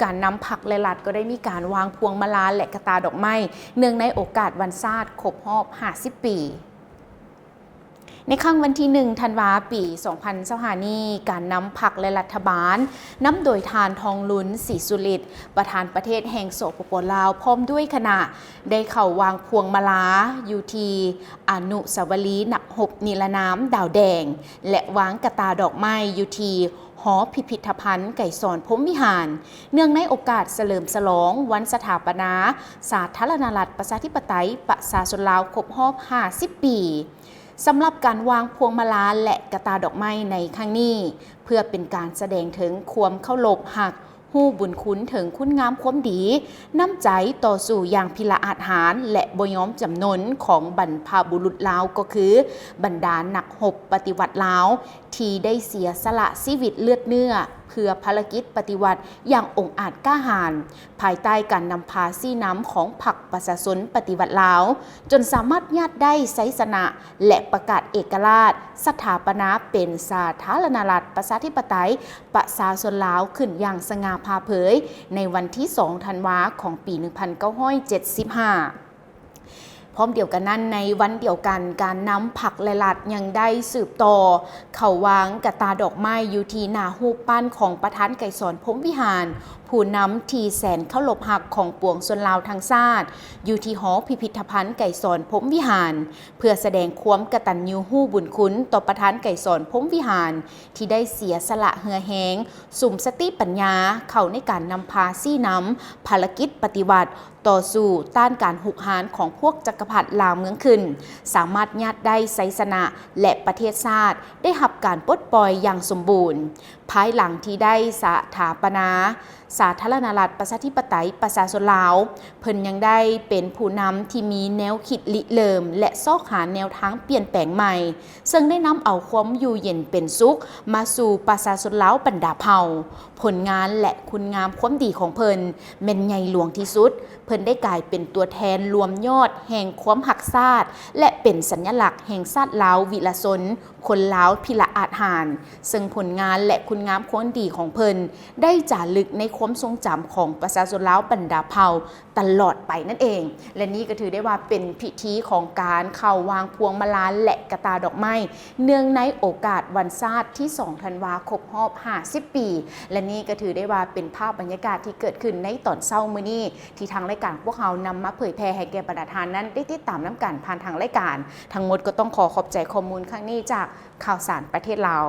ການນຳພັກ ແລະ ລັດ ກໍໄດ້ມີການວາງພວງມາລາ ແລະ ກະຕ່າດອກໄມ້ ເນື່ອງໃນໂອກາດວັນຊາດຄົບຮອບຫ້າສິບປີ. ໃນຄ່ຳວັນທີໜຶ່ງ ທັນວາ ປີສອງພັນຊາວຫ້ານີ້, ການນຳພັກ ແລະ ລັດຖະບານ ນຳໂດຍທ່ານ ທອງລຸນ ສີສຸລິດ ປະທານປະເທດແຫ່ງ ສປປ ລາວ ພ້ອມດ້ວຍຄະນະ ໄດ້ເຂົ້າວາງພວງມາລາຢູ່ທີ່ອະນຸສາວະລີນັກຮົບນິລະນາມດາວແດງ ແລະ ວາງກະຕ່າດອກໄມ້ຢູ່ທີ່ ຫໍພິພິທະພັນໄກສອນພົມວິຫານ ເນື່ອງໃນໂອກາດສະເຫຼີມສະຫຼອງວັນສະຖາປະນາສາທາລະນະລັດ ປະຊາທິປະໄຕ ປະຊາຊົນລາວ ຄົບຮອບຫ້າສິບປີ. ສຳລັບການວາງພວງມາລາ ແລະ ກະຕ່າດອກໄມ້ໃນຄັ້ງນີ້ ເພື່ອເປັນການສະແດງເຖິງຄວາມເຄົາລົບຮັກ ຮູ້ບຸນຄຸນເຖິງຄຸນງາມຄວາມດີ, ນ້ຳໃຈຕໍ່ສູ້ຢ່າງພິລະອາດຫານ ແລະ ບໍ່ຍອມຈຳນົນຂອງບັນພະບຸລຸດລາວ ກໍຄືບັນດານັກຮົບປະຕິວັດລາວ ທີ່ໄດ້ເສຍສະຫຼະຊີວິດເລືອດເນື້ອ ເພື່ອພາລະກິດປະຕິວັດຢ່າງອົງອາດກ້າຫານ, ພາຍໃຕ້ການນຳພາຊີ້ນຳຂອງພັກປະຊາຊົນປະຕິວັດລາວ, ຈົນສາມາດຍາດໄດ້ໄຊຊະນະ ແລະ ປະກາດເອກະລາດ, ສະຖາປະນາເປັນສາທາລະນະລັດ ປະຊາທິປະໄຕ ປະຊາຊົນລາວ ຂຶ້ນຢ່າງສະຫງ່າຜ່າເຜີຍ ໃນວັນທີສອງ ທັນວາ ຂອງປີໜຶ່ງພັນເກົ້າຮ້ອຍເຈັດສິບຫ້າ. ພ້ອມດຽວກັນນັ້ນ, ໃນວັນດຽວກັນ, ການນຳພັກ ແລະ ລັດ ຍັງໄດ້ສືບຕໍ່ເຂົ້າວາງກະຕ່າດອກໄມ້ຢູ່ທີ່ໜ້າຮູບປັ້ນຂອງປະທານໄກສອນ ພົມວິຫານ, ຜູ້ນຳທີ່ແສນເຄົາລົບຮັກຂອງປວງຊົນລາວທັງຊາດ, ຢູ່ທີ່ຫໍພິພິທະພັນໄກສອນ ພົມວິຫານ, ເພື່ອສະແດງຄວາມກະຕັນຍູຮູ້ບຸນຄຸນຕໍ່ປະທານໄກສອນ ພົມວິຫານ ທີ່ໄດ້ເສຍສະຫຼະເຫື່ອແຮງ, ສຸມສະຕິປັນຍາເຂົ້າໃນການນຳພາຊີ້ນຳພາລະກິດປະຕິວັດ, ຕໍ່ສູ້ຕ້ານການຮຸກຮານຂອງພວກຈັກກະພັດລ່າເມືອງຂຶ້ນ, ສາມາດຍາດໄດ້ໄຊຊະນະ ແລະ ປະເທດຊາດໄດ້ຮັບການປົດປ່ອຍຢ່າງສົມບູນ. ພາຍຫຼັງທີ່ໄດ້ສະຖາປະນາສາທາລະນະລັດ ປະຊາທິປະໄຕ ປະຊາຊົນລາວ, ເພິ່ນຍັງໄດ້ເປັນຜູ້ນຳທີ່ມີແນວຄິດລິເລີ່ມ ແລະ ຊອກຫາແນວທາງປ່ຽນແປງໃໝ່, ເຊິ່ງໄດ້ນຳເອົາຄວາມຢູ່ເຢັນເປັນສຸກມາສູ່ປະຊາຊົນລາວບັນດາເຜົ່າ. ຜົນງານ ແລະ ຄຸນງາມຄວາມດີຂອງເພິ່ນແມ່ນໃຫຍ່ຫຼວງທີ່ສຸດ. ເພິ່ນໄດ້ກາຍເປັນຕົວແທນລວມຍອດແຫ່ງຄວາມຮັກຊາດ ແລະ ເປັນສັນຍະລັກແຫ່ງຊາດລາວວິລະຊົນ, ຄົນລາວພິລະອາດຫານ, ເຊິ່ງຜົນງານ ແລະ ຄຸນງາມຄວາມດີຂອງເພິ່ນໄດ້ຈາລຶກໃນຄວາມຊົງຈຳຂອງປະຊາຊົນລາວບັນດາເຜົ່າ ຕະຫຼອດໄປນັ້ນເອງ. ແລະ ນີ້ກໍຖືໄດ້ວ່າເປັນພິທີຂອງການເຂົ້າວາງພວງມາລາ ແລະ ກະຕ່າດອກໄມ້ ເນື່ອງໃນໂອກາດວັນຊາດທີສອງ ທັນວາ ຄົບຮອບຫ້າສິບປີ. ແລະ ນີ້ກໍຖືໄດ້ວ່າເປັນພາບບັນຍາກາດທີ່ເກີດຂຶ້ນໃນຕອນເຊົ້າມື້ນີ້ ທີ່ທາງລາຍການພວກເຮົານຳມາເຜີຍແຜ່ໃຫ້ແກ່ບັນດາທ່ານນັ້ນໄດ້ຕິດຕາມນຳກັນຜ່ານທາງລາຍການ. ທັງໝົດກໍຕ້ອງຂໍຂອບໃຈຂໍ້ມູນຄັ້ງນີ້ຈາກຂ່າວສານປະເທດລາວ.